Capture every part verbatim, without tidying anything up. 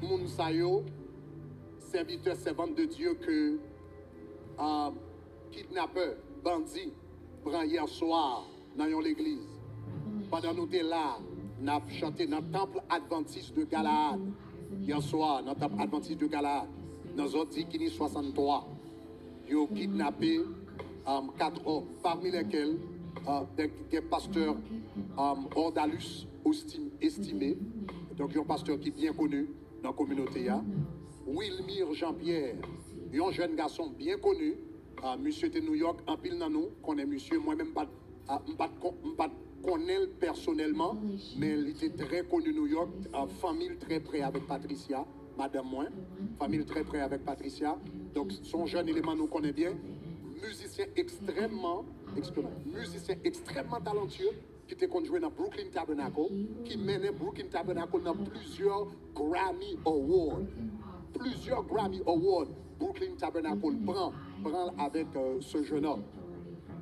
Moun sa yo, sèvitè, sèvant de Dye ke, ah, kidnapè, bandi, pran yè swa nan yon legliz. Pandan nou te la, n ap chante nan Temple Adventiste de Galaad. Yè swa, nan Temple Adventiste de Galaad, nan zòn Dikini swasanntwa, yo kidnape, um, kat òm, parmi lesquels, uh, de, de pastè, um, Ordalus Estimé, donk yon pastè ki byen koni nan kominote a. Wilmir Jean Pierre, yon jèn gason byen koni, uh, misye te Nouyòk, anpil nan nou konnen misye, mwen menm m pa t, uh, m pa t kon-, m pa t konnen l pèsonèlman, men li te trè koni Nouyòk, uh, fanmi l trè prè avèk Patricia, madanm mwen, fanmi l trè prè avèk Patricia. Donk, se yon jèn eleman nou konnen byen, mizisyen ekstrèmman, ekstrèmman, mizisyen ekstrèmman talantiye, ki te konn jwe nan Brooklyn Tabernacle, ki mennen Brooklyn Tabernacle nan plizyè Grammy Award. Plizyè Grammy Award Brooklyn Tabernacle pran, pran l avèk, euh, ce jeune homme.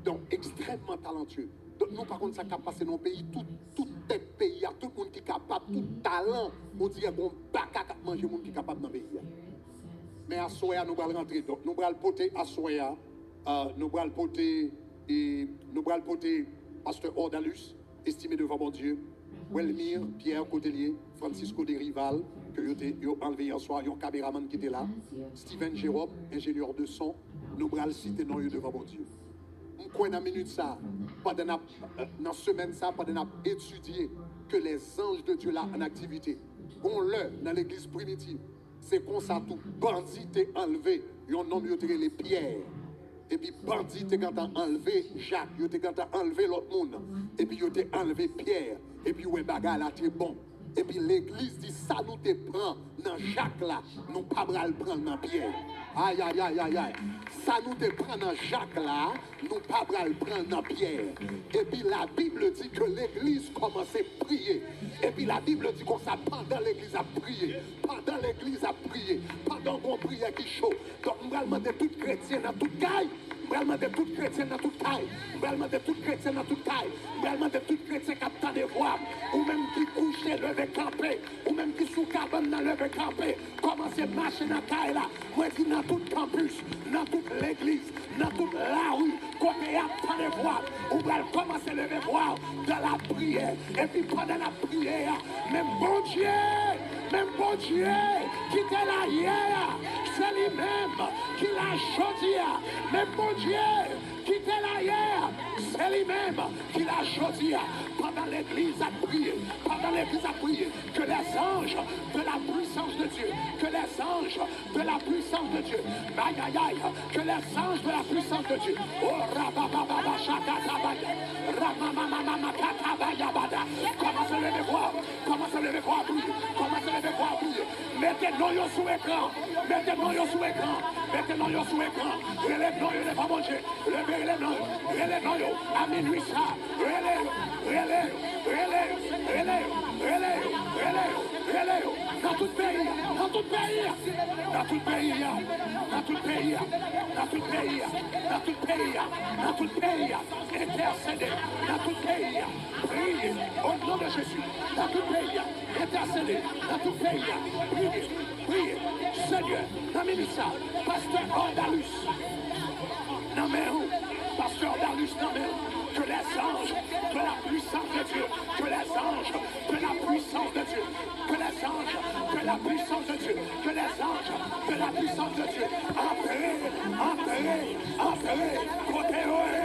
Donk, ekstrèmman talantiye. Donk, nou pa konn sa k ap pase nan peyi, tout, tout tèt peyi a, tout moun ki kapab, tout talan, on dirè gon baka k ap manje moun ki kapab nan peyi a. Men aswè a, nou pral rantre. Donk, nou pral pote aswè a, euh, nou pral pote, e, nou pral pote pastè Ordalus, Estimé devant Bondye, Welmir Pierre Cotelier, Francisco Derival, ke yo te, yo anlve yè swa, yon kameramann ki te la, Steven Jérôme, enjenyè de son, nou pral site non yo devan Bondye. M kwè nan minit sa, pandan n ap, nan semèn sa, pandan n ap etidye que les anges de Dieu là en activité, gon lè nan legliz primitiv, se konsa tou, bandi te anlve yon nonm yo te rele Pyè. Epi bandi te gentan anlve Jak, yo te gentan anlve lòt moun. Epi yo te anlve Pyè. Epi wè bagay la te bon. Epi legliz di sa nou te pran nan Jak la, nou pa pral pran l nan Pyè. Ay, ay, ay, ay, ay. Sa nou te pran nan Jak la, nou pa pral pran l nan Pyè. Epi la Bible dit que legliz kòmanse priye. Epi la Bible dit konsa, pandan legliz ap priye, pandan legliz ap priye, pandan gon priyè ki cho. Donk, m pral mande tout kretyen nan tout kay, m pral mande tout kretyen nan tout kay, m pral mande tout kretyen nan tout kay, m pral mande tout kretyen k ap tande vwa m, ou menm ki kouche, leve kanpe, ou menm ki sou kabann nan, leve kanpe, kòmanse mache nan kay la. Mwen di nan tout kanpis, nan tout legliz, nan tout lari, kote y ap tande vwa m, ou pral kòmanse leve vwa w dans la prière. Epi pandan n ap priye a, menm Bondye, menm Bondye ki te la yè a, se li menm ki la jodi a. Menm Bondye ki te la yè a, se li menm ki la jodi a. Pandan legliz ap priye, pandan legliz ap priye, que les anges de la puissance de Dieu, que les anges de la puissance de Dieu, ay, ay, ay, que les anges de la puissance de Dieu, oh, rabababa, shakatabaya, ramamamamamakatabaya bada, kòmanse leve vwa w, kòmanse leve vwa w priye, kòmanse leve vwa w priye, mete non yo sou ekran, mete non yo sou ekran, mete non yo sou ekran, rele non yo devan Bondye. Leve, rele non yo, rele non yo, a minwi sa, rele yo, rele yo, rele yo, rele yo, rele yo, rele yo, rele yo, nan tout peyi a, nan tout peyi a, nan tout peyi a, nan tout peyi a, nan tout peyi a, nan tout peyi a, nan tout peyi a, entèsede, nan tout peyi a, priye, o non de Jezi, nan tout peyi a, entèsede, nan tout peyi a, priye. Priye, Senyè, nan minit sa, pastè Ordalus nan men w, pastè Ordalus nan men w, que les anges de la puissance de Dieu, que les anges de la puissance de Dieu, que les anges de la puissance de Dieu, que les anges de la puissance de Dieu, antre, antre, antre, kote yo ye,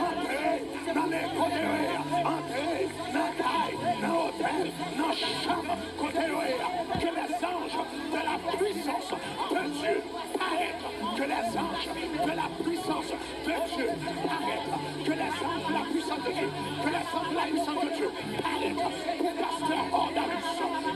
antre, nan le kote yo ye, antre, nan kay, nan otèl, nan chanm, kote yo ye a, que les anges de la puissance de Dieu paraître, que les anges de la puissance de Dieu paraître, que les anges de la puissance de Dieu, que les anges de la puissance de Dieu paraître pour pasteur Ordalus,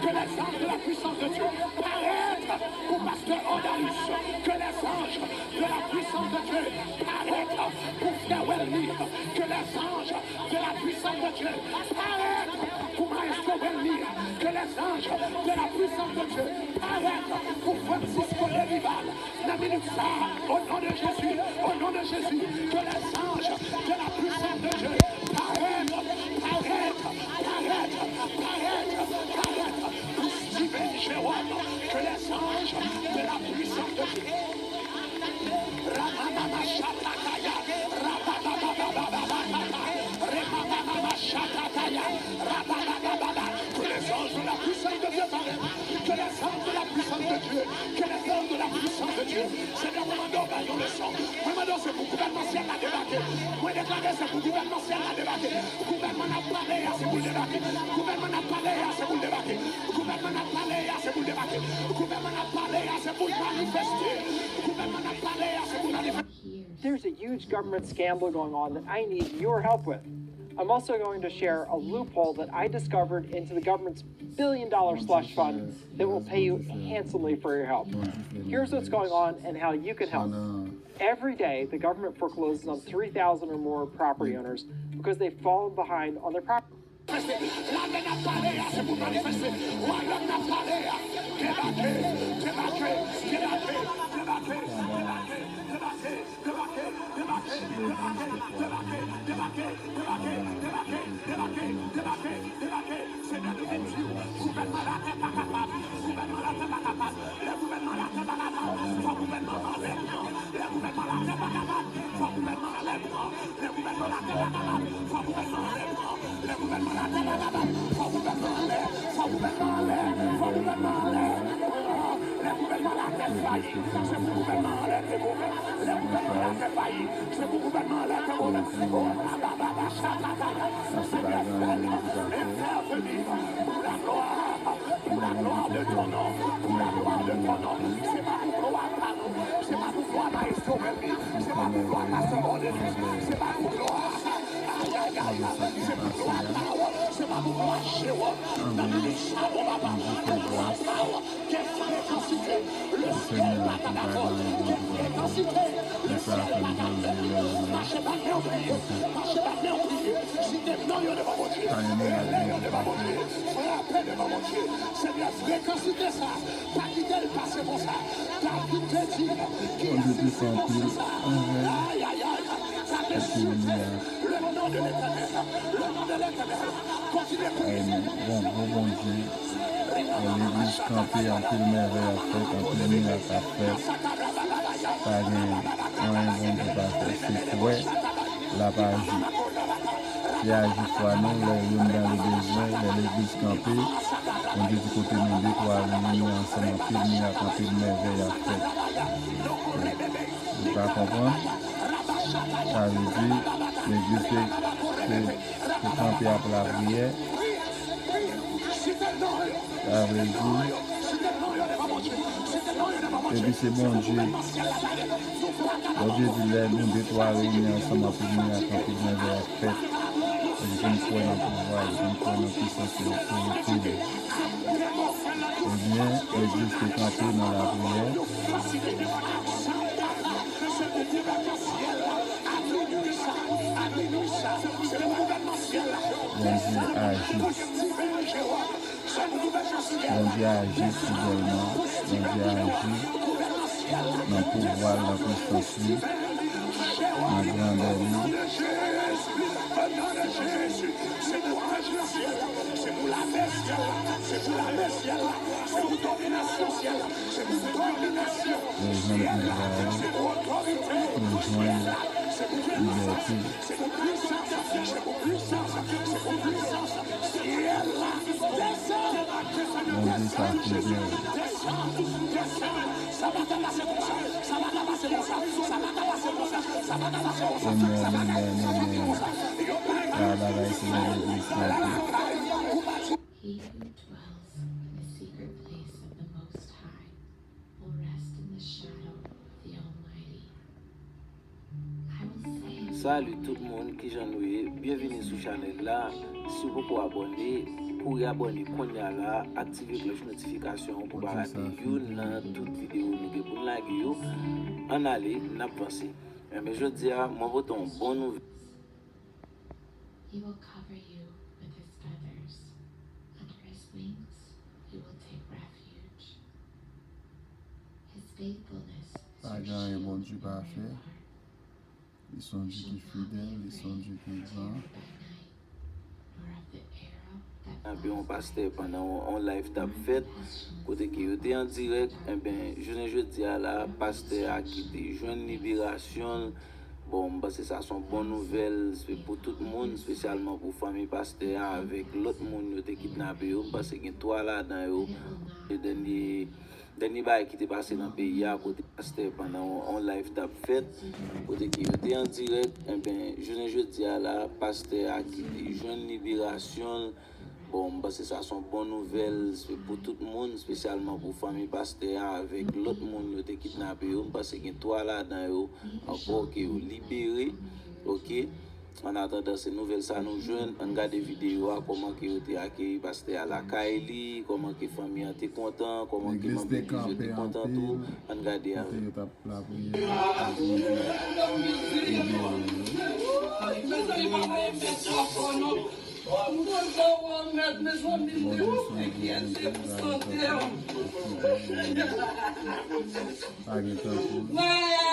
que les anges de la puissance de Dieu paraître pour pasteur Ordalus, que les anges de la puissance de Dieu paraître pour frère Welmir, que les anges de la puissance de Dieu paraître pour Maestro Welmir, que les anges de la puissance de Dieu paraître pour Francisco Derival. Nan minit sa, o non de Jezi, o non de Jezi, que les anges de la puissance de Dieu paraître, paraître, paraître, paraître, paraître pour Steven Jérôme, Que les anges de la puissance de Dieu t'arrêtent. Que les anges de la puissance de Dieu. Que les anges de la puissance de Dieu. Seigneur, mwen mande w bay yon leson. Mwen mande w se pou gouvènman syèl la debake. Mwen deklare se pou gouvènman syèl la debake. Gouvènman n ap pale a se pou l debake. Gouvènman n ap pale a se pou l debake. Gouvènman n ap pale a se pou l debake. Gouvènman n ap pale a se pou l manifeste. Gouvènman n ap pale a se pou l manifeste. There's a huge government scandal going on that I need your help with. I'm also going to share a loophole that I discovered into the government's billion dollar slush fund that will pay you handsomely for your help. Here's what's going on and how you can help. Every day, the government forecloses on three thousand or more property owners because they've fallen behind on their property. Lamè n ap pale a se pou manifeste. Wayòm n ap pale a. Debake, debake, debake, debake, debake, debake. Senyè, nou vin di w, gouvènman latè pa kapab, gouvènman latè pa kapab. Lè gouvènman latè pa kapab, fò gouvènman anlè pran. Lè gouvènman latè pa kapab, fò gouvènman anlè pran. Lè gouvènman latè pa kapab, fò gouvènman anlè pran. Lè gouvènman latè pa kapab, fò gouvènman anlè, fò gouvènman anlè, fò gouvènman anlè. Lè gouvènman latè fayi, se pou gouvènman anlè te gouvèn. Lè gouvènman latè fayi, se pou gouvènman anlè te gouvèn. O rabababa chakataya, Senyè, fè nou entèveni pou la glwa, pou la glwa de ton non, pou la glwa de ton non. Se pa pou glwa pa nou, se pa pou glwa pa Esther Welby, se pa pou glwa pastè Ordenis, se pa pou glwa, ayayay, se pou glwa pa w, se pa pou glwa Jewòm, nan minis sa bon papa, pou glwa pa w, gen frekansite, le syèl pa ta dakò, gen frekansite, le syèl pa ta dakò, mache bat men w priye, mache bat men w priye, site non yo devan Bondye, rele yo devan Bondye, frape devan Bondye, Senyè, frekansite sa, pa kite l pase konsa. David te di, kiyès ki fè konsa? Ayayay, frape sou tè, le non de Letènèl, le non de Letènèl, kontinye priye. Bon, bon Bondye, legliz kanpe, anpil mèvèy ap fèt, anpil mirak ap fèt. Pa gen anyen Bondye pa fè, se kwè. L ap aji. Se aji fwa nou, lè youn nan li bezwen, lè legliz kanpe, Bondye di kote nou de twa reyini ansanm, anpil mirak, anpil mèvèy ap fèt. Nou pa konprann? Sa vle di, legliz te, te, te kanpe ap lapriyè. Sa vle di, epi se Bondye. Bondye di, lè nou de twa reyini ansanm, anpil mirak, anpil mèvèy ap fèt. Epi pou n kwè nan pouvwa l, pou n kwè nan pisans li, otorite li. Ebyen, legliz te kanpe nan lapriyè. Bondye aji. Bondye aji fidelman. Bondye aji nan pouvwa l, nan pisans li, nan grandè li. Rejwenn pouvwa yo, rejwenn libète. Bondye sa fidèl. Amen, amen, amen. Sa bagay se nan legliz kanpe. He who dwells in the secret place of the Most High will rest in the shadow of the Almighty. I will say, Salut tout moun, kijan nou ye? Byenvini sou chanèl la. Si w poko abòne, kouri abòne kounye a la, aktive klòch notifikasyon an pou pa rate youn nan tout videyo nou gen pou n lage yo. Ann ale, n ap vanse. Enben, jodi a, mwen pote yon bon nouvèl. He will cover you with his feathers. Under his wings, you will take refuge. His faithfulness is your shield and your rampart. Li se yon Dye ki fidèl, li se yon Dye ki gran. You shall not be afraid of terror by night, nor of the arrow that kidnape yon pastè pandan yon, yon live t ap fèt, kote ke yo te an dirèk, enben, jounen jodi a la, pastè a ki te jwenn liberasyon l, bon, m panse sa se yon bon nouvèl, se pou tout moun, espesyalman pou fanmi pastè a avèk lòt moun yo te kidnape yo. M panse gen twa ladan yo. E dènye, dènye bagay ki te pase nan peyi a, kote pastè pandan yon, yon live t ap fèt, kote ke yo te an dirèk, enben, jounen jodi a la, pastè a ki te jwenn liberasyon l, bon, m panse sa se yon bon nouvèl, se pou tout moun, espesyalman pou fanmi pastè a avèk lòt moun yo te kidnape yo. M panse gen twa ladan yo ankò ke yo libere, oke? An atandan, se nouvèl sa nou jwenn. Ann gade videyo a, kòman ke yo te akeyi pastè a lakay li, kòman ke fanmi an te kontan, kòman ke manm legliz yo te kontan tou. Ann gade avè m. Pa gen tankou.